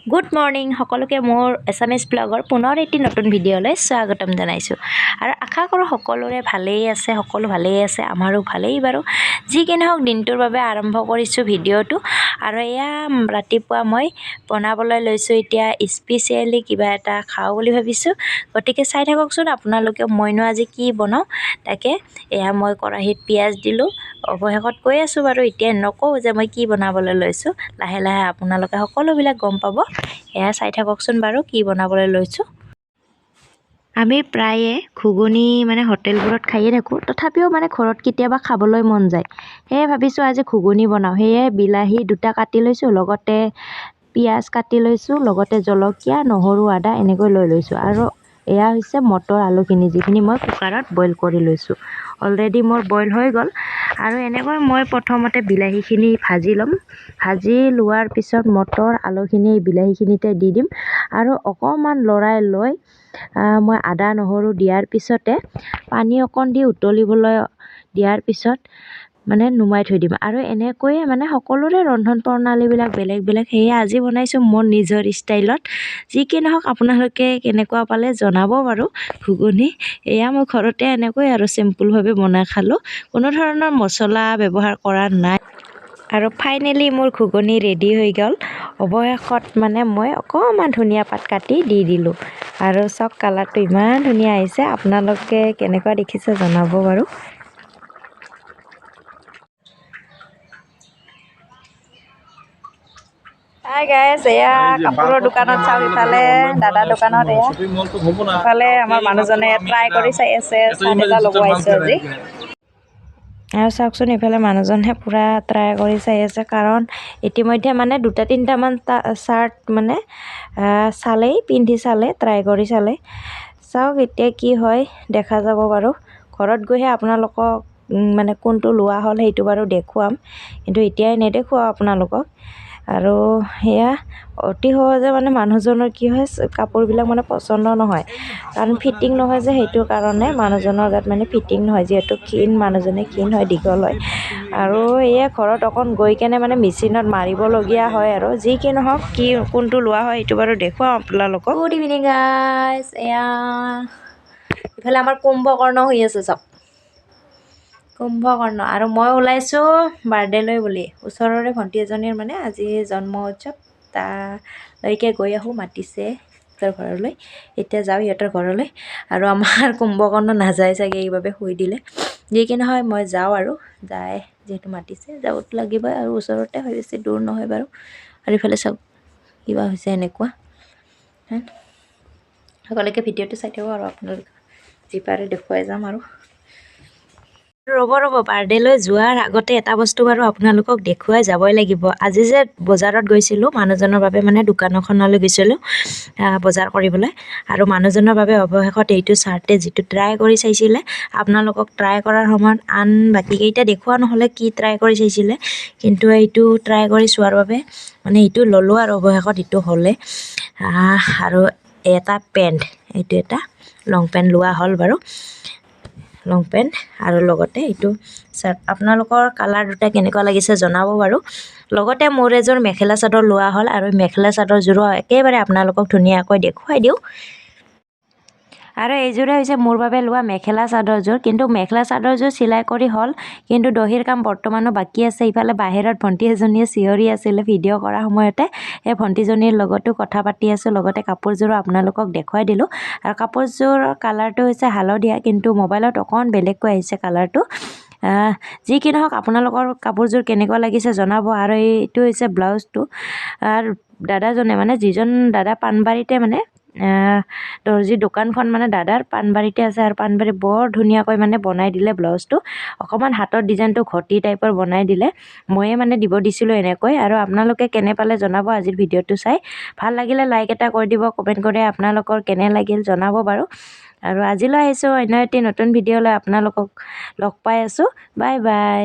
Good morning সকলোকে, মোৰ Assamese ব্লগৰ পুনৰ এটি নতুন ভিডিঅ'লৈ স্বাগতম জনাইছোঁ। আৰু আশা কৰোঁ সকলোৰে ভালেই আছে, সকলো ভালেই আছে, আমাৰো ভালেই বাৰু। যি কি নহওক, দিনটোৰ বাবে আৰম্ভ কৰিছোঁ ভিডিঅ'টো। আৰু এয়া ৰাতিপুৱা মই বনাবলৈ লৈছোঁ। এতিয়া স্পেচিয়েলি কিবা এটা খাওঁ বুলি ভাবিছোঁ, গতিকে চাই থাককচোন আপোনালোকে মইনো আজি কি বনাওঁ। তাকে এয়া মই কেৰাহীত পিঁয়াজ দিলোঁ। অৱশেষত কৈ আছোঁ বাৰু, এতিয়া নকওঁ যে মই কি বনাবলৈ লৈছোঁ, লাহে লাহে আপোনালোকে সকলোবিলাক গম পাব। এয়া চাই থাককচোন বাৰু কি বনাবলৈ লৈছোঁ। আমি প্ৰায়ে ঘুগুনি মানে হোটেলবোৰত খায়ে থাকোঁ, তথাপিও মানে ঘৰত কেতিয়াবা খাবলৈ মন যায়। সেয়ে ভাবিছোঁ আজি ঘুগুনি বনাওঁ। সেয়ে বিলাহী দুটা কাটি লৈছোঁ, লগতে পিঁয়াজ কাটি লৈছোঁ, লগতে জলকীয়া, নহৰু, আদা এনেকৈ লৈ লৈছোঁ। আৰু এয়া হৈছে মটৰ আলুখিনি, যিখিনি মই কুকাৰত বইল কৰি লৈছোঁ। অলৰেডি মোৰ বইল হৈ গ'ল। আৰু এনেকৈ মই প্ৰথমতে বিলাহীখিনি ভাজি ল'ম। ভাজি লোৱাৰ পিছত মটৰ আলুখিনি বিলাহীখিনিতে দি দিম আৰু অকণমান লৰাই লৈ মই আদা নহৰু দিয়াৰ পিছতে পানী অকণ দি উতলিবলৈ দিয়াৰ পিছত মানে নুমাই থৈ দিম। আৰু এনেকৈয়ে মানে সকলোৰে ৰন্ধন প্ৰণালীবিলাক বেলেগ বেলেগ, সেয়ে আজি বনাইছোঁ মোৰ নিজৰ ষ্টাইলত। যি কি নহওক, আপোনালোকে কেনেকুৱা পালে জনাব বাৰু। ঘুগুনি এয়া মই ঘৰতে এনেকৈ আৰু চিম্পুলভাৱে বনাই খালোঁ, কোনো ধৰণৰ মছলা ব্যৱহাৰ কৰা নাই। আৰু ফাইনেলি মোৰ ঘুগুনি ৰেডি হৈ গ'ল। অৱশেষত মানে মই অকণমান ধনিয়া পাত কাটি দি দিলোঁ। আৰু চাওক, কালাৰটো ইমান ধুনীয়া আহিছে। আপোনালোকে কেনেকুৱা দেখিছে জনাব বাৰু। হাই গাইছ, এয়া কাপোৰৰ দোকানত চাওক, ইফালে দাদা দোকানত, এয়া ইফালে আমাৰ মানুহজনে ট্ৰাই কৰি চাই আছে। চাৰ্ট এটা ল'ব আহিছে আজি। আৰু চাওকচোন, ইফালে মানুহজনে পূৰা ট্ৰাই কৰি চাই আছে, কাৰণ ইতিমধ্যে মানে দুটা তিনিটামান চাৰ্ট মানে চালেই, পিন্ধি চালে, ট্ৰাই কৰি চালে। চাওক এতিয়া কি হয় দেখা যাব বাৰু। ঘৰত গৈহে আপোনালোকক মানে কোনটো লোৱা হ'ল সেইটো বাৰু দেখুৱাম, কিন্তু এতিয়াই নেদেখুৱাওঁ আপোনালোকক। আৰু সেয়া অতি সহজে মানে মানুহজনৰ কি হয়, কাপোৰবিলাক মানে পচন্দ নহয়, কাৰণ ফিটিং নহয় যে সেইটো কাৰণে। মানুহজনৰ গাত মানে ফিটিং নহয়, যিহেতু ক্ষীণ মানুহজনে, ক্ষীণ হয়, দীঘল হয়। আৰু এয়া ঘৰত অকণ গৈ কেনে মানে মেচিনত মাৰিবলগীয়া হয়। আৰু যি কি নহওক, কি কোনটো লোৱা হয় সেইটো বাৰু দেখুৱাম আপোনালোকক। গুড ইভিনিং গাইছ, এয়া ইফালে আমাৰ কুম্ভকৰ্ণ হৈ আছে, চাওক কুম্ভকৰ্ণ। আৰু মই ওলাইছোঁ বাৰ্থডেলৈ বুলি। ওচৰৰে ভণ্টি এজনীৰ মানে আজি জন্ম উৎসৱ, তালৈকে গৈ আহোঁ, মাতিছে সিহঁতৰ ঘৰলৈ। এতিয়া যাওঁ সিহঁতৰ ঘৰলৈ। আৰু আমাৰ কুম্ভকৰ্ণ নাযায় চাগে, এইবাবে শুই দিলে। যি কি নহয়, মই যাওঁ আৰু যাই যিহেতু মাতিছে যাবতো লাগিবই। আৰু ওচৰতে হয়, বেছি দূৰ নহয় বাৰু। আৰু ইফালে চাওক কিবা হৈছে এনেকুৱা। সকলোকে ভিডিঅ'টো চাই থাকক আৰু আপোনালোকে যি পাৰে দেখুৱাই যাম। আৰু ৰ'ব ৰ'ব, বাৰ্থডেলৈ যোৱাৰ আগতে এটা বস্তু বাৰু আপোনালোকক দেখুৱাই যাবই লাগিব। আজি যে বজাৰত গৈছিলোঁ, মানুহজনৰ বাবে মানে দোকান এখনলৈ গৈছিলোঁ বজাৰ কৰিবলৈ, আৰু মানুহজনৰ বাবে অৱশেষত এইটো চাৰ্টে, যিটো ট্ৰাই কৰি চাইছিলে। আপোনালোকক ট্ৰাই কৰাৰ সময়ত আন বাকীকেইটা দেখুওৱা নহ'লে কি ট্ৰাই কৰি চাইছিলে, কিন্তু এইটো ট্ৰাই কৰি চোৱাৰ বাবে মানে এইটো ল'লোঁ। আৰু অৱশেষত এইটো হ'লে। আৰু এটা পেণ্ট, এইটো এটা লং পেণ্ট লোৱা হ'ল বাৰু, লং পেণ্ট আৰু লগতে এইটো চাৰ্ট। আপোনালোকৰ কালাৰ দুটা কেনেকুৱা লাগিছে জনাব বাৰু। লগতে মোৰ এযোৰ মেখেলা চাদৰ লোৱা হ'ল আৰু মেখেলা চাদৰযোৰো একেবাৰে আপোনালোকক ধুনীয়াকৈ দেখুৱাই দিওঁ। আৰু এইযোৰে হৈছে মোৰ বাবে লোৱা মেখেলা চাদৰযোৰ। কিন্তু মেখেলা চাদৰযোৰ চিলাই কৰি হ'ল, কিন্তু দহিৰ কাম বৰ্তমানো বাকী আছে। ইফালে বাহিৰত ভণ্টি এজনীয়ে চিঞৰি আছিলে ভিডিঅ' কৰাৰ সময়তে, সেই ভণ্টিজনীৰ লগতো কথা পাতি আছোঁ, লগতে কাপোৰযোৰো আপোনালোকক দেখুৱাই দিলোঁ। আৰু কাপোৰযোৰৰ কালাৰটো হৈছে হালধীয়া, কিন্তু মোবাইলত অকণ বেলেগকৈ আহিছে কালাৰটো। যি কি নহওক, আপোনালোকৰ কাপোৰযোৰ কেনেকুৱা লাগিছে জনাব। আৰু এইটো হৈছে ব্লাউজটো। আৰু দাদাজনে মানে যিজন দাদা পাণবাৰীতে মানে দৰ্জী দোকানখন মানে দাদাৰ পাণবাৰীতে আছে, আৰু পাণবাৰী বৰ ধুনীয়াকৈ মানে বনাই দিলে ব্লাউজটো। অকণমান হাতৰ ডিজাইনটো ঘটি টাইপৰ বনাই দিলে, ময়ে মানে দিব দিছিলোঁ এনেকৈ। আৰু আপোনালোকে কেনে পালে জনাব। আজিৰ ভিডিঅ'টো চাই ভাল লাগিলে লাইক এটা কৰি দিব, কমেণ্ট কৰি আপোনালোকৰ কেনে লাগিল জনাব বাৰু। আৰু আজিলৈ আহিছোঁ, অন্য এটি নতুন ভিডিঅ'লৈ আপোনালোকক লগ পাই আছোঁ। Bye bye.